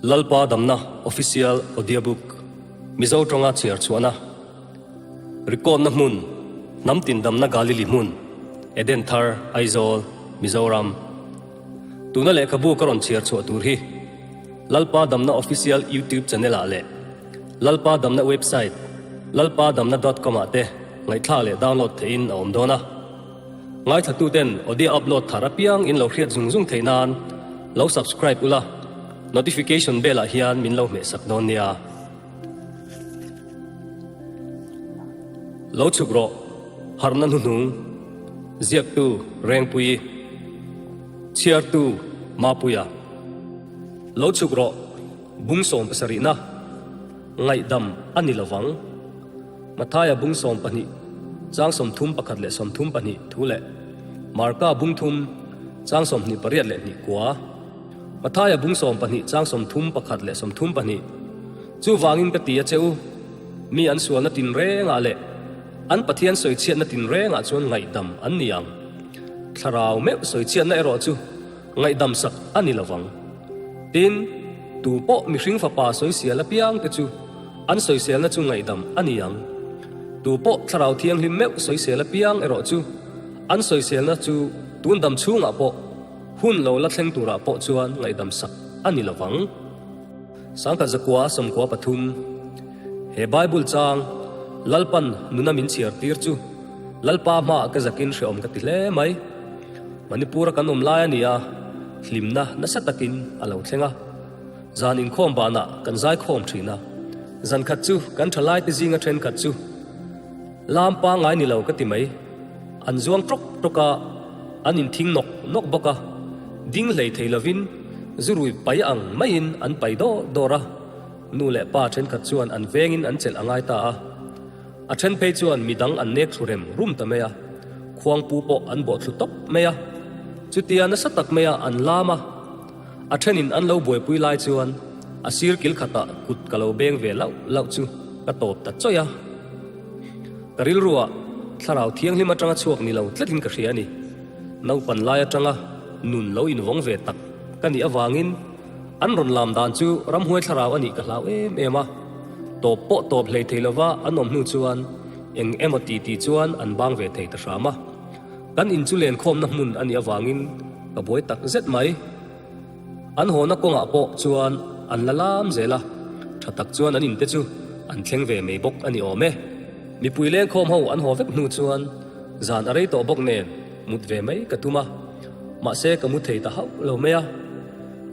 Lalpa Damna Official Audiobook Mizo tawnga chhiar chhuahna Record-na hmun Hnam tin damna Galili hmun Eden Thar Aizawl Mizoram Tuna lehkhabu ka rawn chhiar chhuah tur hi Lalpa Damna Official YouTube Channel ah leh Lalpa Damna Website lalpadamna dot com ah te ngaihthlak leh download theihin a awm dawn a. Ngaithlatuten audio upload thar apiang in lo hriat zung zung theih nan lo subscribe ula, notification bell ah hian min lo hmeh sak dawn nia. Lo chhuk rawh, harhna hnuhnung, ziaktu Rengpuii, chhiartu Mapuia. Lo chhuk rawh, bung 17na, ngaihdam a ni lovang. Mathaia bung 12, chang 31 leh 32 thu leh Marka bung thum, chang 28 leh hnih kua. Mathaia bung 12, chang 31 leh 32. Chuvangin ka ti a che u, mi an sualna tinrengah leh an Pathian sawichhiatna tinrengah chuan ngaihdam an ni ang. Thlarau meuh sawichhiatna erawh chu ngaihdam sak a ni lovang. Tin, tu pawh mihring fapa sawisel apiang te chu an sawiselna chu ngaihdam a ni ang. Tu pawh Thlarau Thianghlim meuh sawisel apiang erawh chu an sawiselna chu tun dam chhungah pawh hun lo la thleng turah pawh chuan ngaihdam sak a ni lovang. Sangkhat zakua 93 He Bible chang Lalpan nuna min chhiar tir chu Lalpa hmaah ka zakin hreawm ka ti hle mai. Manipur-a kan awm lai a ni a, hlimna nasa takin a lo thleng a. Zan inkhawm banah kan zaikhawm thin a, zan khat chu kan tha laite zinga thenkhat chu lam pangngai ni lo ka ti mai. An zuang tawk tawk a, an inthing nawk nawk bawk a, ding hlei thei lovin zurui pai ang maiin an pai dawr dawr a, nu leh pa thenkhat chuan an vengin an chelh a ngai ta a. A then phei chuan midang an nek thlu rem rum ta mai a, khuangpu pawh an bawh thlu tawp mai a. Chutia nasa tak maia an lam a, a thenin an lo buaipui lai chuan a sir kil khatah kut ka lo beng ve lauh lauh chu ka tawp ta chawih a. Ka rilruah thlarau thianghlim atanga chhuak ni lo tlatin ka hria a ni. Naupan lai atanga nun lo invawng ve tak ka nih avangin, An rawn lam dan chu ramhuai thlarau a nih ka hlau em em a, tawp pawh tawp hlei thei lova an awm hnu chuan eng emaw ti ti chuan an bang ve thei ta hram a. Kan in chu lenkhawmna hmun a nih avangin ka buai tak zet mai. An hawna kawngah pawh chuan an la lam zel a, tha tak chuan an inte chu an thleng ve mai bawk a ni awm e. Mipui lengkhawm ho an haw vek hnu chuan zan a rei tawh bawk nen mut ve mai ka tum a, mahse ka mu thei ta hauh lo mai a.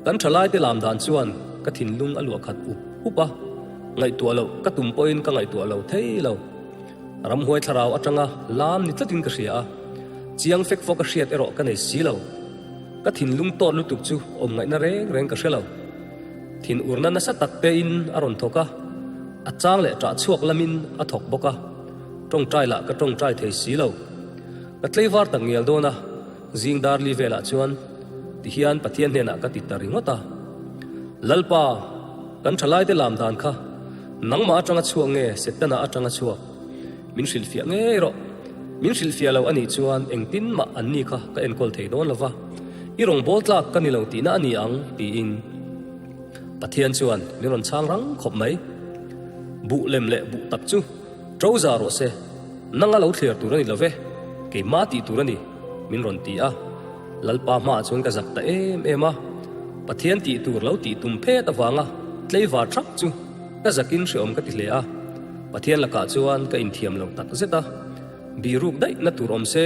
Kan thalaite lam dan chuan ka thinlung a luah khat up up a, ngaihtuah loh ka tum pawhin ka ngaihtuah lo thei lo. Ramhuai thlarau atanga lam ni tlatin ka hria a, chiang fek fawk a hriat erawh ka nei si lo. Ka thinlung tawt lutuk chu awm ngaihna reng reng ka hre lo. Thin urna nasa tak tein a rawn thawk a, a chang leh ṭah chhuak lamin a thawk bawk a, ṭawngṭai lah ka ṭawngṭai thei si lo. Ka tleivar tak ngial dawn a. Zing dar li velah chuan tihian Pathian hnenah ka ti ta ringawt a, Lalpa, kan thalaite lam dan kha nangmah atanga chhuak nge Setana atanga chhuak? Min hrilhfiah ngei rawh. Min hrilhfiah lo a nih chuan engtin mah anni kha ka enkawl thei dawn lo va, i rawngbâwl tlak ka ni lo tihna a ni ang, tiin Pathian chuan min rawn chhang rang khawp mai. Buh lem leh buh tak chu ṭo za rawh se. Nanga lo thliar tur a ni lo ve, keimah tih tur a ni, min rawn ti a. Lalpa hmaah chuan ka zak ta em em a, Pathian tih tur lo tih tum phet avanga tleivar thak chu ka zakin hreawm ka ti hle a. Pathian lakah chuan ka inthiam lo tak zet a, bihruk daih na tur awm se,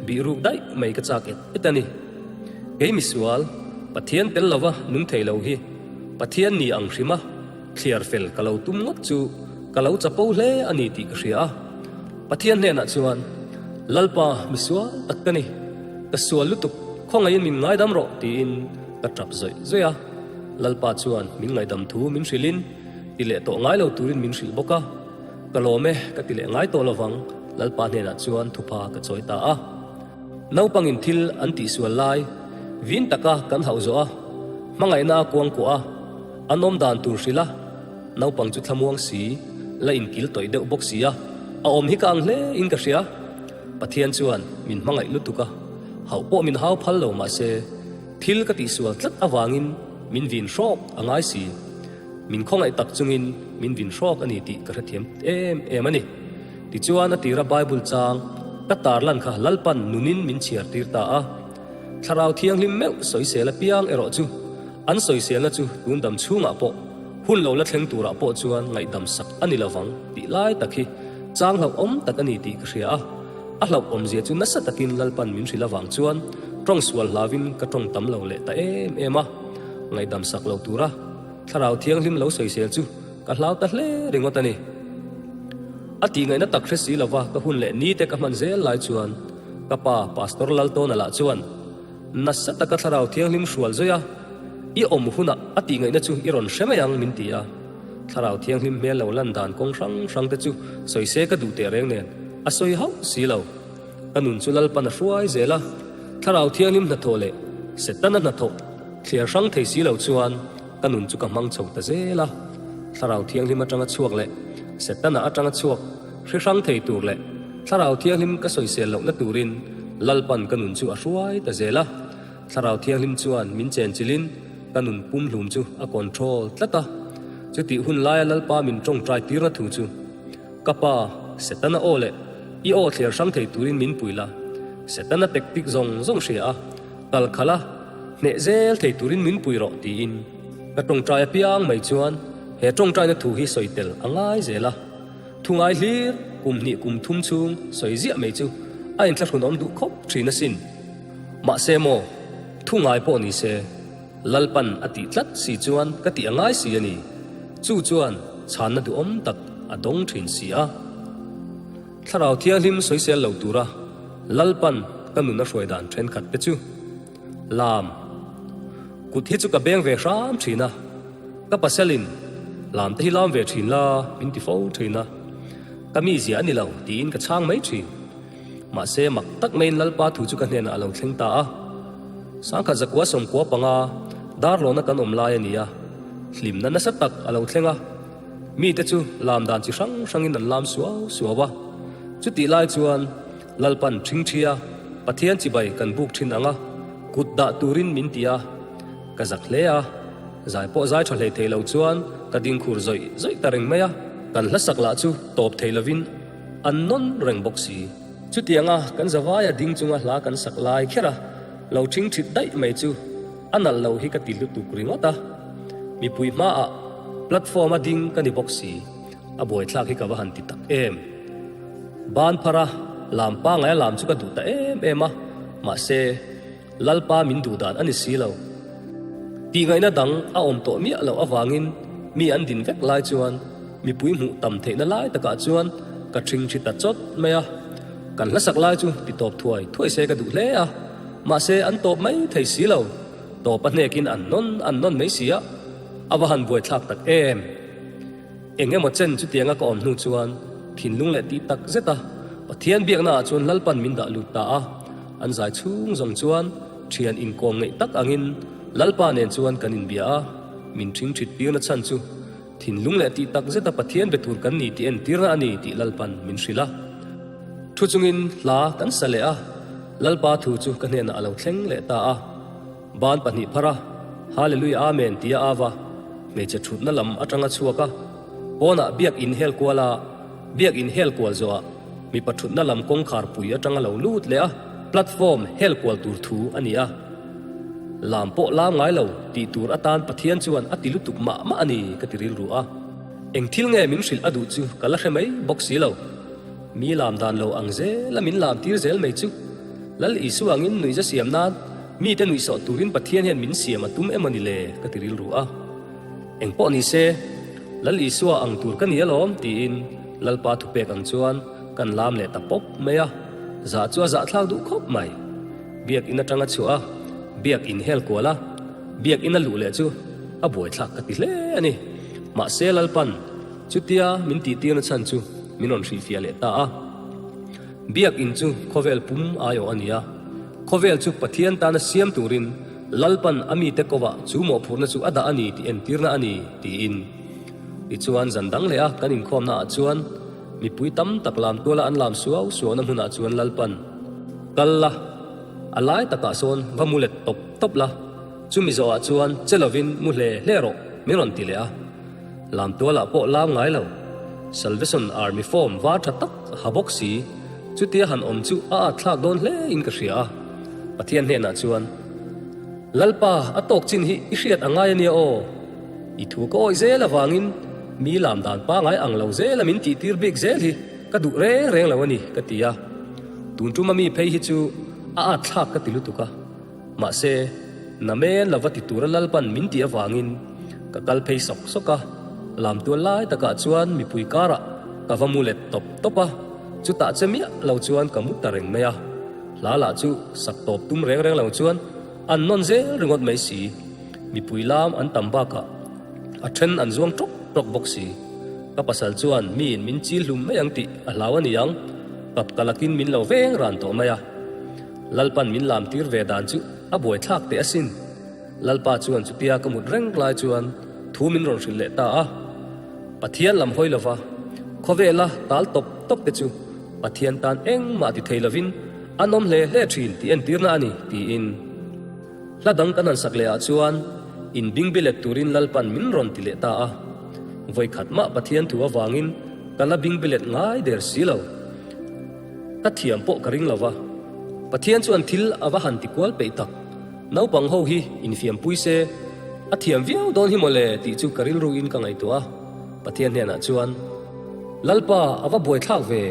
bihruk daih mai ka chak et et a ni. Kei misual, Pathian tel lova nung thei lo hi Pathian ni ang hrim a, Thliar fel ka lo tum ngawt chu ka lo chapo hle a ni tih ka hria a. Pathian hnenah chuan, Lalpa, mi sual tak ka ni. Ka sual lutuk, khawngaihin min ngaidam rawh tiin ka tap zawih zawih a. Lalpa chuan min ngaidam thu min hrilhin ti leh tawh ngai lo turin min hrilh bawk a. Ka lawm e, ka ti leh ngai tawh lovang, Lalpa hnenah chuan thupha ka chawi ta a. Naupangin thil an tihsual lai vin taka kan hauh zawh a, hmangaihna a kuangkuah a, An awm dan tur hrilh a, naupang chu thlamuang si, la inkil tawih deuh bawk si a, a awm hi ka ang hle in ka hria. Pathian chuan min hmangaih lutuk a, hauh pawh min hau phal lo mahse, thil ka tihsual tlat avangin Min vin hrawk a ngai si. Min khawngaih tak chungin min vin hrawk a ni tih ka hrethiam em em a ni. Tichuan a tira Bible chang ka tarlan kha Lalpan nunin min chhiar tir ta a. Thlarau Thianghlim meuh sawisel apiang erawh chu an sawiselna chu tun dam chhungah pawh hun lo la thleng turah pawh chuan ngaihdam sak a ni lovang tih lai tak hi chang hlauhawm tak a ni tih ka hria a. A hlauhawmzia chu nasa takin Lalpan min hrilh avang chuan tawng sual hlauvin ka tawng tam lo leh ta em em a. Ngaihdam sak lo tura Thlarau Thianghlim lo sawisel chu ka hlau ta hle ringawt a ni. A tihngaihna tak hre si lova ka hun leh ni te ka hman zel lai chuan ka pa Pastor Laltawna lah chuan nasa taka Thlarau Thianghlim hrual zawih a, I awm hunah a tihngaihna chu i rawn hre mai ang min ti a. Thlarau Thianghlim hmel lo lan dan kawng hrang hrang te chu sawi se ka duh teh reng nen a sawi hauh si lo. Ka nun chu Lalpan a hruai zel a, Thlarau Thianghlim hnathawh leh Setana hnathawh thliar hrang thei si lo chuan ka nun chu ka hmang chho ta zel a. Thlarau Thianghlim atanga chhuak leh Setana atanga chhuak hri hrang thei tur leh Thlarau Thianghlim ka sawisel lohna turin Lalpan ka nun chu a hruai ta zel a. Thlarau Thianghlim chuan min chenchilhin ka nun pumhlum chu a control tlat a. Chutih hun laia Lalpa min tawngtai tirna thu chu, Ka pa, Setana aw leh i aw thliar hrang thei turin min pui la. Setana tactic zawng zawng hria a, kal khalh a, hneh zel thei turin min pui rawh tiin ka tawngtai apiang mai chuan he tawngtaina thu hi sawi tel a ngai zel a. Thu ngai hlir kum hnih kum thum chhung sawi ziah mai chu a inthlahrunawm duh khawp thin asin. Mahse maw, thu ngai pawh ni se, Lalpan a tih tlat si chuan ka tih a ngai si a ni. Chu chuan chhanna duhawm tak a dawng thin si a. Thlarau Thianghlim sawisel lo tura Lalpan ka nun a hruai dan thenkhat te chu lam kut hi chu ka beng ve hram thin a, ka pasalin lam te hi lam ve thin la min ti fo thin a, ka mizia a ni lo tiin ka chhang mai thin. Mahse, mak tak maiin Lalpa thu chu ka hnenah a lo thleng ta a. Sangkhat zakua sawmkua panga darlawna kan awm lai a ni a, hlimna nasa tak a lo thleng a. Mite chu lam dan chi hrang hrangin an lam suau suau a. Chutih lai chuan Lalpan ṭhingṭhia Pathian chibai kan buk ṭhin ang a, kut dah turin min ti a. Ka zak hle a, zai pawh zai ṭha hlei thei lo chuan ka ding khur zawih zawih ta reng mai a. Kan hlasak lah chu tawp thei lovin An nawn reng bawk si. Chutianga kan zavaia ding chunga hla kan sak lai kher a, lo ṭhing ṭhit daih mai chu a nalh lo hi ka ti lutuk ringawt a. Mipui hmaah platform a ding ka ni bawk si, a buaithlak hi ka va han ti tak em. Ban phar a, lam pangai a lam chu ka duh ta em em a, mahse, Lalpa min duh dan a ni si lo. Tihngaihna dang a awm tawh miah loh avangin mi an din vek lai chuan mipui hmuh tam theihna lai takah chuan ka ṭhingṭhi ta chawt mai a. Kan hlasak lai chu ti tawp thuai thuai se ka duh hle a, mahse an tawp mai thei si lo. Tawp a hnekin an nawn an nawn mai si a, a va han buaithlak tak em! Eng emaw chen chutianga ka awm hnu chuan thinlung leh tih tak zet a Pathian biaknaah chuan Lalpan min dah lut ta a, an zai chhung zawng chuan thian inkawm ngeih tak angin Lalpa nen chuan kan inbia a, min ṭhingṭhit tirna chhan chu thinlung leh tih tak zeta Pathian be tur kan ni tih entirna a ni tih Lalpan min hrilh a. Thu chungin hla kan sa leh a, Lalpa thu chu ka hnenah a lo thleng leh ta a. Ban pahnih phar a, Hallelujah Amen tia a va, hmeichhe thutna lam atanga chhuak a, pawnah biak in hel kual a, biak in hel kual zawhah mipa thutna lam kawngkhar pui atanga lo lut leh a, platform hel kual tur thu a ni a. Lam pawh lam ngai lo tih tur atan Pathian chuan a ti lutuk mah mah a ni ka ti rilru a. Eng thil nge min hrilh a duh chu ka la hre mai bawk si lo. Mi lam dan lo ang zel a min lam tir zel mai chu Lal Isua angin nuihza siam nan Mite nuihsawh turin Pathian hian min siam a tum emaw ni le? ka ti rilru a. Engpawh ni se, Lal Isua ang tur ka ni alawm tiin Lalpa thupek ang chuan kan lam leh ta pawp mai a, zah chu a zahthlak duh khawp mai. Biak in atanga chhuah a, biak in hel kual a, biak in a luh leh chu a buaithlak ka ti hle a ni. Mahse Lalpan chutia min tihtirna chhan chu min rawn hrilhfiah leh ta a. Biak in chu khawvel pum aiawh a ni a. Khawvel chu Pathian tana siam turin Lalpan a mite kovah chu mawhphurhna chu a dah a ni tih entirna a ni, tiin. Tichuan zan dang leh a kan inkhawmna ah chuan mipui tam tak lam tuala an lam suau suauna hmunah chuan Lalpan, Kal la, a lai takah sawn va mu let tawp tawp la. Chumi zawhah chuan che lovin mu hle hle rawh min rawn ti leh a. Lamtualah pawh lam ngai lo. Salvation Army form var tha tak ha bawk si, chutia han awm chu a at thlak dawn hle in ka hria a. Pathian hnenah chuan, Lalpa, a tawk chin hi i hriat a ngai a nia aw. I thu ka awih zel avangin mi lam dan pangai ang lo zela min tihtir bik zel hi ka duh reng reng lo a ni, ka ti a. Tun tuma mi phei hi chu a at thlak ka ti lutuk a. Mahse, namen lova ti tura Lalpan min tih avangin ka kal phei sawk sawk a, lamtual lai takah chuan mipui karah ka va mu let tawp tawp a, chutah che miah lo chuan ka mu ta reng mai a, hla lah chu sak tawp tum reng reng lo chuan an nawn zel ringawt mai si, mipui lam an tam bakah a then an zuang tawk tawk bawk si. Ka pasal chuan miin min chil hlum mai ang tih a hlau a ni ang, kap ka lakin min lo veng ran tawh mai a. Lalpan min lam tir ve dan chu a buaithlak teh asin. Lalpa chuan chutia ka mut reng lai chuan thu min rawn hrilh leh ta a. Pathian lam hawi lova khawvela tal tawp tawp te chu Pathian tan engmah ti thei lovin an awm hle hle thin tih entirna a ni tiin. Hla dang kan han sak leh ah chuan inbingbilet turin Lalpan min rawn ti leh ta a. Vawikhat mah Pathian thu avangin ka la bingbilet ngai der si lo. Ka thiam pawh ka ring lo va, Pathian chuan thil a va han ti kual peih tak. Naupang ho hi infiampui se, a thiam viau dawn hi mawle tih chu ka rilruin ka ngaihtuah a. Pathian hnenah chuan, Lalpa a va buaithlak ve,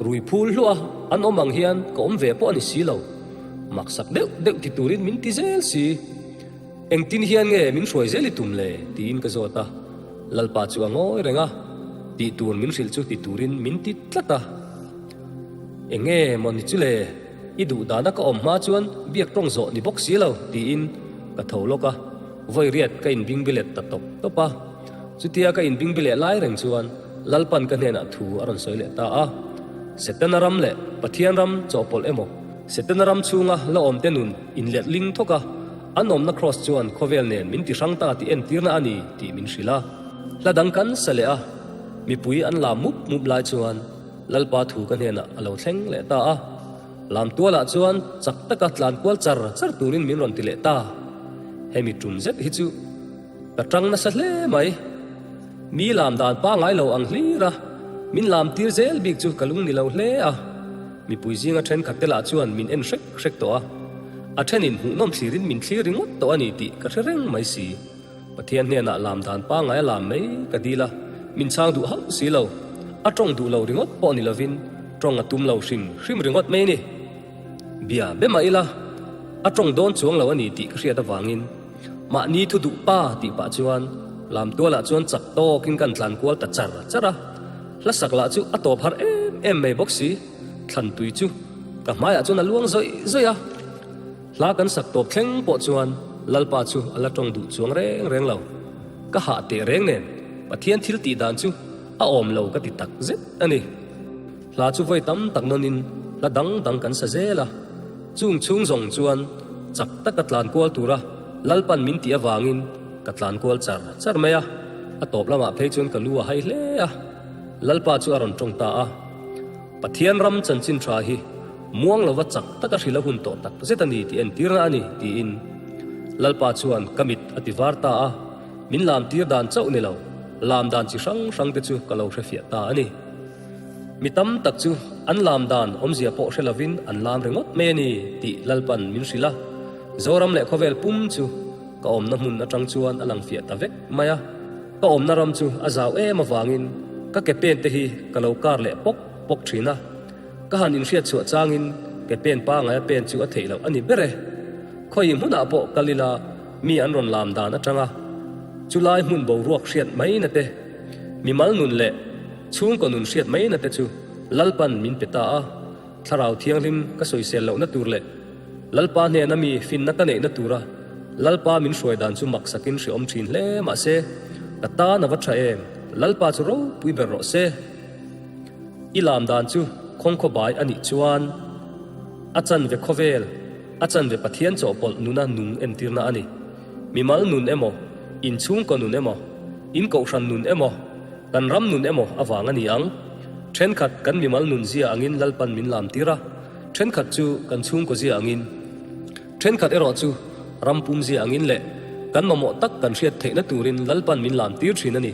rui phul hluah an awm ang hian ka awm ve pawh a ni si lo, maksak deuh deuh ti turin min ti zel si. Engtin hian nge min hruai zel i tum le? tiin ka zawt a. Lalpa chu a ngawi reng a, tih tur min hrilh chu ti turin min ti tlat a. Enge maw ni chu le, i duh dana ka awm hma chuan biak tawng zawh ni bawk si lo, tiin ka tho lawk a, vawi riat ka inbingbi let ta tawp tawp a. Chutia ka inbingbi leh lai reng chuan Lalpan ka hnenah thu a rawn sawi leh ta a, Setana ram leh Pathian ram chawhpawlh emaw, Setana ram chhunga la awmte nun inletling thawk a, An awmna Kraws chuan khawvel nen min ti hrang ta tih entirna a ni tih min hrilh a. Hla dang kan sa leh a, mipui an lam mup mup lai chuan Lalpa thu ka hnenah a lo thleng leh ta a. Lam tualah chuan chak taka tlan kual char char turin min rawn ti leh ta. Hemi tum zet hi chu ka tang nasa hle mai. Mi lam dan pangai lo ang hlir a, min lam tir zel bik chu ka lung ni lo hle a. Mipui zinga thenkhat te lah chuan min en hrek hrek tawh a, a thenin hmuhnawm thlirin min thlir ringawt tawh a ni tih ka hre reng mai si. Pathian hnenah lam dan pangai a lam mai ka dil a, min chhang duh hauh si lo. A tawng duh lo ringawt pawh ni lovin tawng a tum lo hrim hrim ringawt mai a ni. Bia be mah ila, a tawng dawn chuang lo a ni tih ka hriat avangin mahni thu duh pa tih pah chuan lamtualah chuan chak tawkin kan tlan kual ta char char a. Hla sak lah chu a tawp har em em mai bawk si, thlan tui chu ka hmaiah chuan a luang zawih zawih a. Hla kan sak tawp thleng pawh chuan Lalpa chu a la tawng duh chuang reng reng lo. Ka hah teh reng nen Pathian thil tih dan chu a awm lo ka ti tak zet a ni. Hla chu vawi tam tak nawnin hla dang dang kan sa zel a, chung chhung zawng chuan chak taka tlan kual tura Lalpan min tih avangin ka tlan kual char char mai a, a tawp lamah phei chuan ka lu a hai hle a, Lalpa chu a rawn tawng ta a. Pathian ram chanchin tha hi muang lova chak taka hrilh a hun tawh tak zet a ni tih entirna a ni, tiin Lalpa chuan ka mit a ti var ta a, min lam tir dan chauh ni lo, lam dan chi hrang hrang te chu ka lo hrefiah ta a ni. Mi tam tak chu an lam dan awmzia pawh hre lovin an lam ringawt mai a ni tih Lalpan min hrilh a, Zoram leh khawvel pum chu ka awmna hmun atang chuan a lang fiah ta vek mai a, ka awmna ram chu a zau em avangin ka ke pen te hi ka lo kar leh pawk pawk thin a, ka han inhriat chhuah changin ke pen pangaia pen chu a theih loh a ni ber e. Khawi hmunah pawh kal ila mi an rawn lam dan atanga chulai hmun boruak hriat mai na te, mimal nun leh chhungkaw nun hriat mai na te chu Lalpan min pe ta a, Thlarau Thianghlim ka sawisel lohna tur leh Lalpa hnena mi finna ka neihna tura Lalpa min hruai dan chu mak sakin hreawm thin hle mahse, ka tan a va tha em, Lalpa chu ropui ber rawh se. I lam dan chu khawngkhaw bai a nih chuan a chanve khawvel, a chanve Pathian chawhpawlh nuna nung entirna a ni. Mimal nun emaw, inchhungkaw nun emaw, inkohhran nun emaw, kan ram nun emaw avang a ni ang. Thenkhat kan mimal nun zia angin Lalpan min lam tir a, thenkhat chu kan chhungkaw zia angin. Thenkhat erawh chu Ram pumzia angin leh kan mamawh tak kan hriat theihna turin Lalpan min lam tir thin a ni.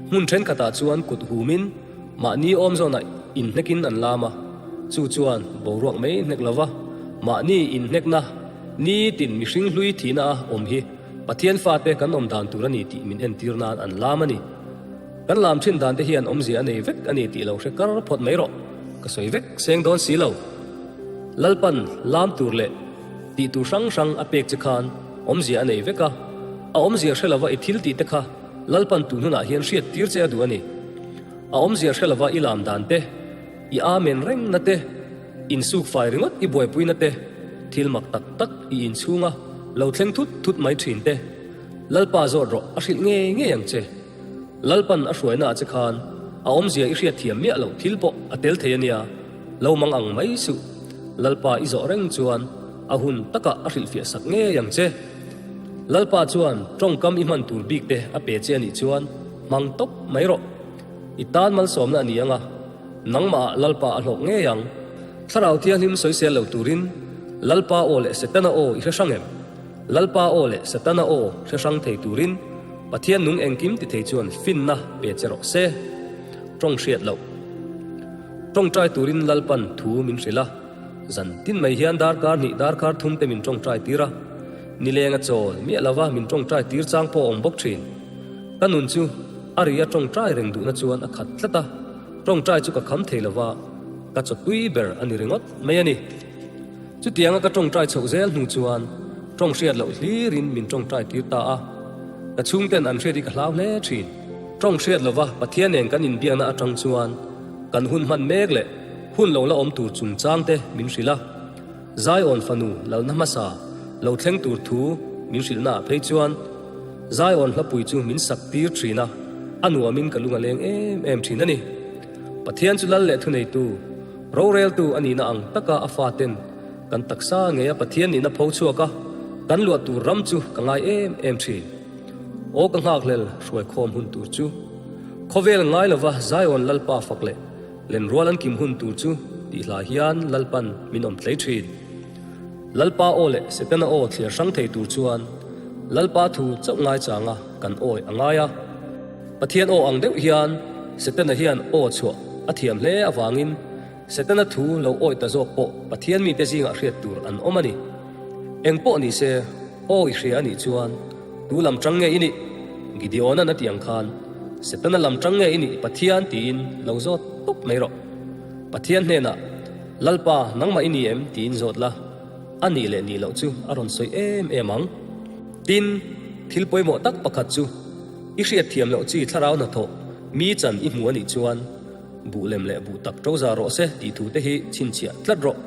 Hmun thenkhatah chuan kut humin mahni awm zawnah inhnekin an lam a, chu chuan boruak mai hnek lova mahni inhnekna nitin mihring hlui thihna a awm hi Pathian fate kan awm dan tur a ni tih min entir nan an lam a ni. Kan lam thin dan te hian awmzia a nei vek a ni tih lo hre kar phawt mai rawh, ka sawi vek seng dawn si lo. Lalpan lam tur leh tih tur hrang hrang a pek che khan awmzia a nei vek a, a awmzia hre lova i thil tih te kha Lalpan tun hunah hian hriat tir che a duh a ni. A awmzia hre lova i lam dan te, i amen rengna te, insuk fai ringawt i buaipuina te, thil mak tak tak i inchhunga lo thleng thut thut mai thin te, Lalpa zawt rawh a hrilh ngei ngei ang che. Lalpan a hruaina ah che khan a awmzia i hriatthiam miah loh thil pawh a tel thei a nia, lo mang ang mai suh. Lalpa i zawh reng chuan a hun takah a hrilhfiah sak ngei ang che. Lalpa chuan tawngkam i hman tur bik te a pe che a nih chuan hmang tawp mai rawh. I tan malsawmna a ni ang a, nangmah ah Lalpa a hlawk ngei ang. Thlarau Thianghlim sawisel lo turin Lalpa aw leh Setana aw i hre hrang em? Lalpa aw leh Setana aw hre hrang thei turin Pathian nung engkim ti thei chuan finna pe che rawh se. Tawng hriat loh. Tawngtai turin Lalpan thu min hrilh a, zan tin mai hian darkar hnih darkar thum te min tawngtai tir a, nileng a chawl miah lova min tawngtai tir chang pawh a awm bawk thin. Ka nun chu a ri a tawngtai reng duhna chuan a khat tlat a, tawngtai chu ka kham thei lova, ka chawtui ber a ni ringawt mai a ni. Chutianga ka tawngtai chhoh zel hnu chuan tawng hriat loh hlirin min tawngtai tir ta a, ka chhungten an hriat hi ka hlau hle thin. Tawng hriat lova Pathian nen kan inbiakna atang chuan kan hun hman mek leh hun lo la awm tur chungchang te min hrilh a. Zion fanu lalna hmasa lo thleng tur thu min hrilhnaah phei chuan Zion hlapui chu min sak tir thin a, a nuamin ka lung a leng em em thin a ni. Pathian chu lal leh thuneitu, roreltu a nihna ang taka a faten kan taksa ngeia Pathian nihna pho chhuak a, kan luah tur ram chu ka ngai em em thin. Aw ka nghakhlel hruaikhawm hun tur chu khawvel ngai lova Zion Lalpa fak leh lenrual an kim hun tur chu tih hla hian Lalpan min awm tlei thin. Lalpa aw leh Setana aw thliar hrang thei tur chuan Lalpa thu chauh ngaichanga kan awi a ngai a. Pathian aw ang deuh hian Setana hian aw chhuah a thiam hle avangin Setana thu lo awi ta zawk pawh Pathian mite zingah hriat tur an awm a ni. Eng pawh ni se, aw i hria a nih chuan tu lam tang nge i nih? Gideona'n a tih ang khan Setana lam tang nge i nih Pathian tiin lo zawt tawp mai rawh. Pathian hnenah, Lalpa, nangmah i ni em? tiin zawt la, a nih leh nih loh chu a rawn sawi em em ang. Tin, thil pawimawh tak pakhat chu i hriatthiam loh chi thlarau hnathawh mi chan i hmu a nih chuan buh lem leh buh tak ṭo za rawh se tih thu te hi chhinchhiah tlat rawh.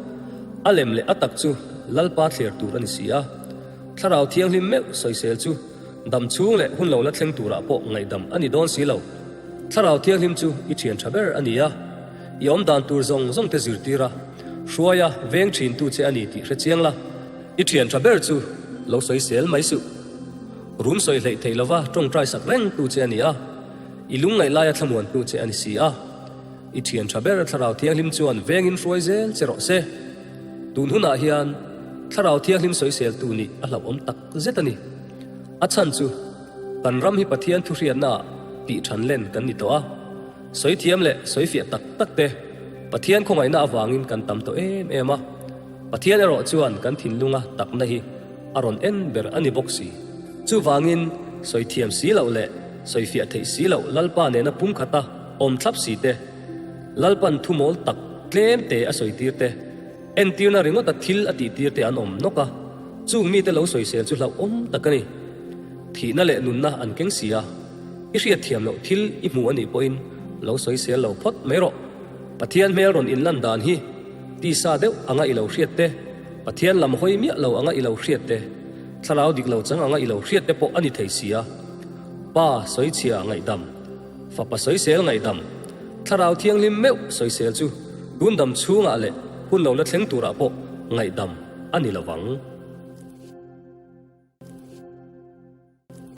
A lem leh a tak chu Lalpa thler tur a ni si a. Thlarau thianghlim meuh sawisel chu dam chhung leh hun lo la thleng turah pawh ngaihdam a ni dawn si lo. Thlarau thianghlim chu i ṭhian ṭha ber a ni a, i awm dan tur zawng zawng te zirtir a, hruai a, veng ṭhintu che a ni tih hre chiang la. I ṭhian ṭha ber chu lo sawisel mai suh. Rum sawi hleih theih lova ṭawngṭai sak reng tu che a ni a, i lungngaih laia thlamuan tu che a ni si a. I ṭhian ṭha ber Thlarau Thianghlim chuan vengin hruai zel che rawh se. Tun hunah hian Thlarau Thianghlim sawiseltu nih a hlauhawm tak zet a ni. A chhan chu kan ram hi Pathian thuhriatnaah tih ṭhan len kan ni tawh a. Sawi thiam leh sawi fiah tak tak te Pathian khawngaihna avangin kan tam tawh em em a. Pathian erawh chuan kan thinlunga takna hi a rawn en ber a ni bawk si. Chuvangin sawi thiam si loh leh sawi fiah theih si loh Lalpa nena pumkhata awm thlap si te, Lalpan thumawl tak tlem te a sawi tir te, entirna ringawta thil a tih tir te an awm nawk a, chung mite lo sawisel chu hlauhawm tak a ni. Thihna leh nunna an keng si a, i hriatthiam loh thil i hmu a nih pawhin lo sawisel lo phawt mai rawh. Pathian hmel rawn inlan dan hi tisa deuh anga i lo hriat te, Pathian lam hawi miah lo anga i lo hriat te, thlarau dik lo chang anga i lo hriat te pawh a ni thei si a. Pa sawichhia ngaihdam, fapa sawisel ngaihdam, thlarau thianghlim meuh sawisel chu tun dam chhungah leh hun lo la thleng turah pawh ngaihdam a ni lo vang.